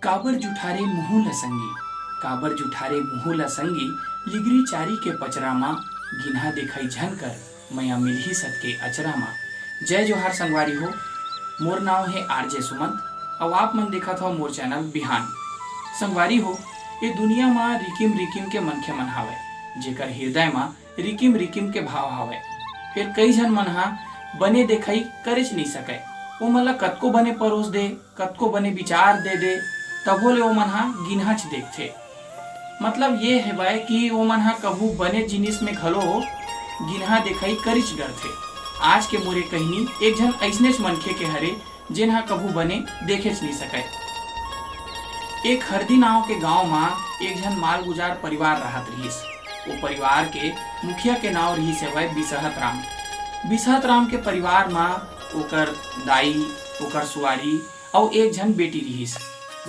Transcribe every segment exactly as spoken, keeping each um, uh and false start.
काबर जुठारे मुहूं ल संगी, काबर जुठारे मुहूं ल संगी, लिगरी चारी के पचरा मा, गिन्हा देखई झन कर, मया मिलही सत के अचरा मा। जय जोहार संगवारी हो, मोर नाव हे आरजे सुमंत, अउ आप मन देखत हव मोर चैनल बिहान। संगवारी हो, ए दुनिया मा रिकिम रिकिम के मनखे मन हावय, जेकर हिरदय मा रिकिम रिकिम के भाव हावय। फेर कई झन मन हा बने देखई करेच नइ सकय, ओमन ला कतको बने परोस दे, कतको बने विचार दे दे, तभो ले ओमन हा गिन्हाच देखथे। मतलब ये हेवय कि ओमन हा कभू बने जिनिस में घलो गिन्हा देखई करिच डरथे। आज के मोर ए कहिनी एक झन अइसनेच मनखे के हरे, जेन हा कभू बने देखेच नइ सकय। एक हरदी नांव के गांव मा एक झन मालगुजार परिवार राहत रिहिस। ओ परिवार के मुखिया के नांव रिहिस हवय बिसहत राम। बिसहत राम के परिवार मा ओकर दाई, ओकर सुवारी अउ एक झन बेटी रिहिस,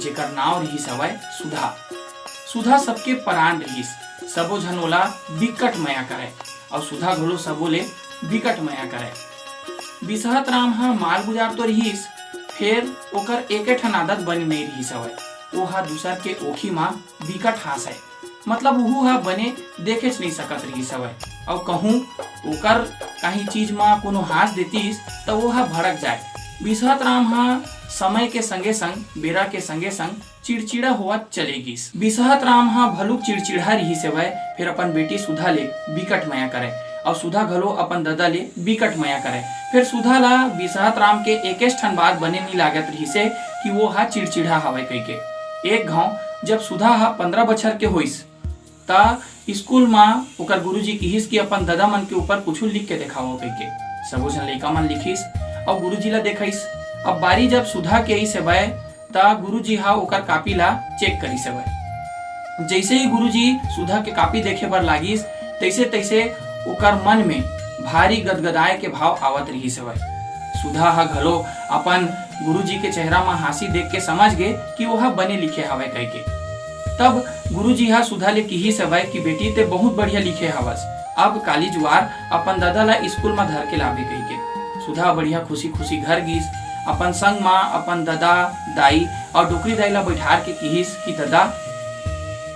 जेकर नांव रिहिस हवय सुधा। सुधा सबके परान रिहिस, सबो झन ओला बिकट मया करय, अउ सुधा घलो सबो ले बिकट मया करय। बिसहत राम ह मालगुजार तो रिहिस, फेर ओकर एके ठन आदत बने नइ रिहिस हवय। ओ ह दूसर के ओखी म बिकट हांसय, मतलब उहू ह बने देखेच नइ सकत रिहिस हवय। अउ कहूं ओकर काही चीज म कोनो हांस देतिस, त ओ ह भड़क जाय। बिसहत राम ह समय के संगे संग, बेरा के संगे संग चिड़चिड़ा होवत चले गिस। बिसहत राम ह भलुक चिड़चिड़ा रिहिस हवय, फेर अपन बेटी सुधा ले बिकट मया करय, अउ सुधा घलो अपन ददा ले बिकट मया करय। फेर सुधा ला बिसहत राम के एकेच ठन बात बने नी लागत रिहिसे कि वो ह चिड़चिड़ा हवय कहिके। एक घांव जब सुधा ह पंद्रह बछर के होइस, त स्कूल म ओकर गुरुजी किहिस कि अपन ददा मन के ऊपर कुछु लिख के देखावव कहिके। सबो झन लइका मन लिखिस अउ गुरुजी ला देखाइस। अब बारी जब सुधा के आइस हवय, त गुरुजी ह ओकर कापी ला चेक करिस हवय। जइसे ही गुरुजी सुधा के कापी देखे बर लागिस, तइसे तइसे ओकर मन में भारी गदगदाए के भाव आवत रिहिस हवय। सुधा ह घलो अपन गुरुजी के चेहरा म हांसी देख के समझ गे कि ओह बने लिखे हवय कहिके। तब गुरुजी ह सुधा ले किहिस हवय कि बेटी, ते बहुत बढ़िया लिखे हवस, अब काली जुआर अपन ददा ला स्कूल म धर के लाबे कहिके। सुधा बढ़िया खुशी खुशी घर गिस, अपन संग म अपन ददा, दाई अउ डोकरी दाई ला बइठार के किहिस कि ददा,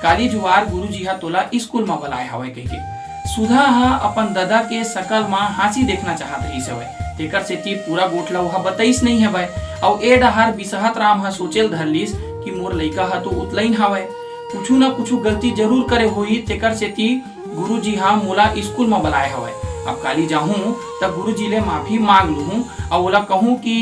काली जुआर गुरुजी ह तोला स्कूल म बलाए हवय कहिके। सुधा ह अपन ददा के सकल म हांसी देखना चाहत रिहिस हवय, तेकर सेती पूरा गोठ ल ओहा बतइस नइ हवय। अउ ए डहार बिसहत राम ह सोचे ल धर लिस कि मोर लइका ह तो उतलइन हवय, कुछु न कुछु गलती जरूर करे होही, तेकर सेती गुरुजी ह मोला स्कूल म बलाए हवय। अब काली जाहूं त गुरुजी ले माफी मांग लूहूं अउ ओला कहूं कि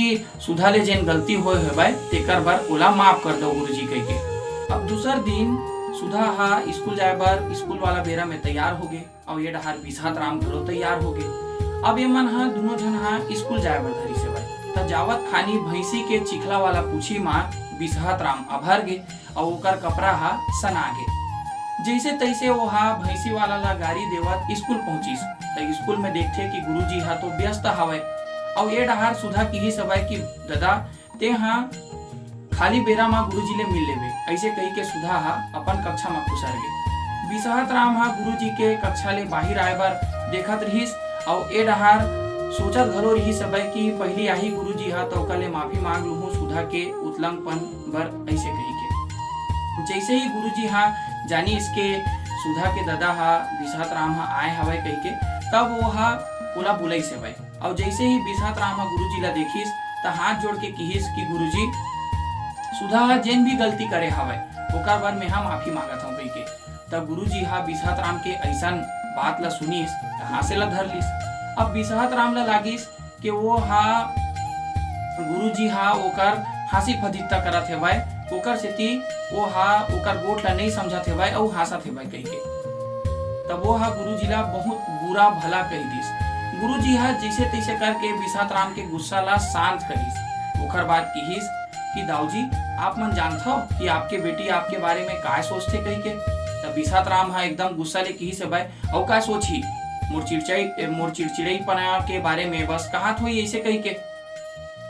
सुधा ले जेन गलती होए हवय, तेकर बर ओला माफ कर दव गुरुजी कहिके। अब दूसर दिन सुधा ह स्कूल जाए बर स्कूल वाला बेरा में तैयार होगे, अउ ये डहार बिसहत राम घलो तैयार होगे। अब ये मन ह दूनों झन ह स्कूल जाए बर धरिस हवय। त जावत खानी भैंसी के चिखला वाला पूछी म बिसहत राम अभर गे अउ ओकर कपड़ा ह सना गे। जइसे तइसे ओहा भैंसी वाला ला गारी देवत स्कूल पहुंचिस, त स्कूल में देखथे कि गुरुजी ह तो व्यस्त हवय। अउ ये डहार सुधा किहिस हवय कि ददा, तें ह खाली बेरा म गुरुजी ले मिल लेबे, अइसे कहिके सुधा ह अपन कक्षा म खुसर गे। बिसहत राम ह गुरुजी के कक्षा ले बाहिर आए बर देखत रिहिस, अउ ए डहार सोचत घलो रिहिस हवय कि पहिली आही गुरुजी ह, त ओकर ले माफी मांग लूहूं सुधा के उतलंगपन बर, अइसे कहिके। जइसे ही गुरुजी ह जानिस के सुधा के ददा ह बिसहत राम ह आए हवय कहिके, तब वो ह ओला बुलाइस हवय। अउ जइसे ही बिसहत राम ह गुरुजी ला देखिस, त हाथ जोड़ के किहिस कि गुरुजी, सुधा ह जेन भी गलती करे हवय, ओकर बर मेंहा माफी मांगत हंव कहिके। त गुरुजी ह बिसहत राम के अइसन बात ला सुनिस, त हांसे ला धर लिस। अब बिसहत राम ला लागिस कि वो ह, गुरुजी ह ओकर हांसी फदित्ता करत हेवय, ओकर सेती वो ह ओकर गोठ ला नइ समझत हेवय अउ हांसत हेवय कहिके। तब वो ह गुरुजी ला बहुत बुरा भला कहि दिस। गुरुजी ह जइसे तइसे करके बिसहत राम के गुस्सा ला शांत करिस। ओकर बाद किहिस कि दाऊजी, आप मन जानथव कि आपके बेटी आपके बारे में काय सोचथे कहिके? तब बिसहत राम ह एकदम गुस्सा ले किहिस, "अबे, अउ का सोचही? मोर चिड़चिड़ई, मोर चिड़चिड़ईपना के बारे में बस कहत होही अइसे कहिके।"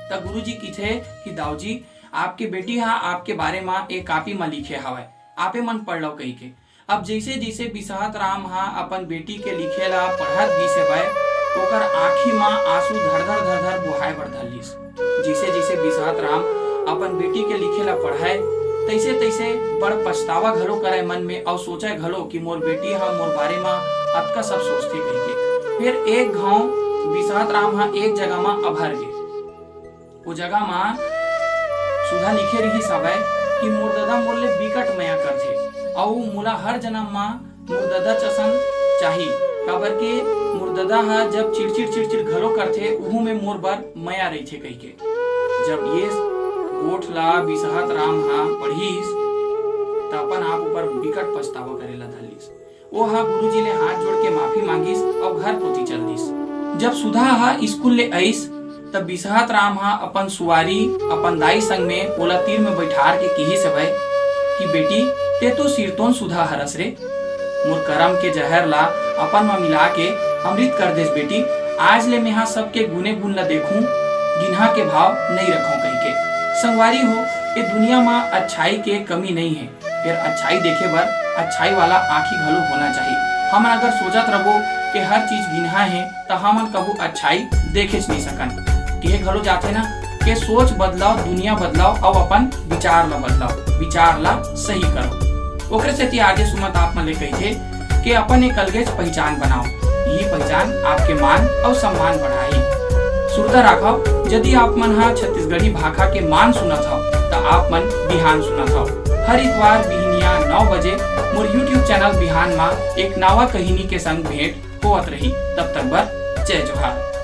तब गुरुजी किथे कि दाऊजी, आपके बेटी ह आपके बारे म ए कापी म लिखे हवय, आपे मन पढ़ लव कहिके। अब जइसे जइसे बिसहत राम ह अपन बेटी के लिखे ला पढ़त गिस हेवय, ओकर आंखी म आंसू धरधर धरधर बोहाय बर धर लिस। जइसे जइसे बिसहत राम अपन बेटी के लिखे ला पढ़य, तइसे तइसे बड़ पछतावा घलो करय मन में, अउ सोचय घलो कि मोर बेटी ह मोर बारे म अतका सब सोचथे कहिके। फेर एक घांव बिसहत राम ह एक जगह म अभर गे। वो जगह म सुधा लिखे रिहिस हवय कि मोर ददा मोर ले बिकट मया करथे, अउ मोला हर जन्म म मोर ददा चसन चाही, काबर के मोर ददा ह जब चिड़चिड़ चिड़चिड़ घलो करथे, उहू में मोर बर मया रहिथे कहिके। जब ये गोठ ला बिसहत राम ह पढ़िस, त अपन आप ऊपर बिकट पछतावा करे ला धर लिस। वो ह गुरुजी ले हाथ जोड़ के माफी मांगिस अउ घर कोती चल दिस। जब सुधा ह स्कूल ले अइस, तब बिसहत राम ह अपन सुवारी अपन दाई संग में ओला तीर में बैठार के किहिस हवय कि बेटी, ते तो सिरतोन सुधा हरस रे। मोर करम के जहर ला अपन म मिला के अमृत कर देस बेटी। आज ले मेहा सबके गुने गुन ला देखूं, गिनहा के भाव नइ रखों कहिके। संगवारी हो, ए दुनिया म अच्छाई के कमी नइ हे, फेर अच्छाई देखे बर अच्छाई वाला आंखी घलो होना चाही। हमन अगर सोचत रबो कि हर चीज गिनहा हे, त हमन कभू अच्छाई देखेच नइ सकन। केहे घलो जाथे ना कि सोच बदलाव, दुनिया बदलाव अउ अपन विचार ला बदलाव, विचार ला सही करो। ओकरे सेती आरजे सुमंत आप मन ले कहिथे कि अपन एक अलगेच पहिचान बनाओ, यही पहिचान आपके मान अउ सम्मान बढ़ाही। सुरता राखव, यदि आप मन ह छत्तीसगढ़ी भाखा के मान सुनत हव, त आप मन बिहान सुनत हव। हर इतवार बिहनिया नौ बजे मोर YouTube चैनल बिहान म एक नवा कहिनी के संग भेंट होवत रही। तब तक बर जय जोहार।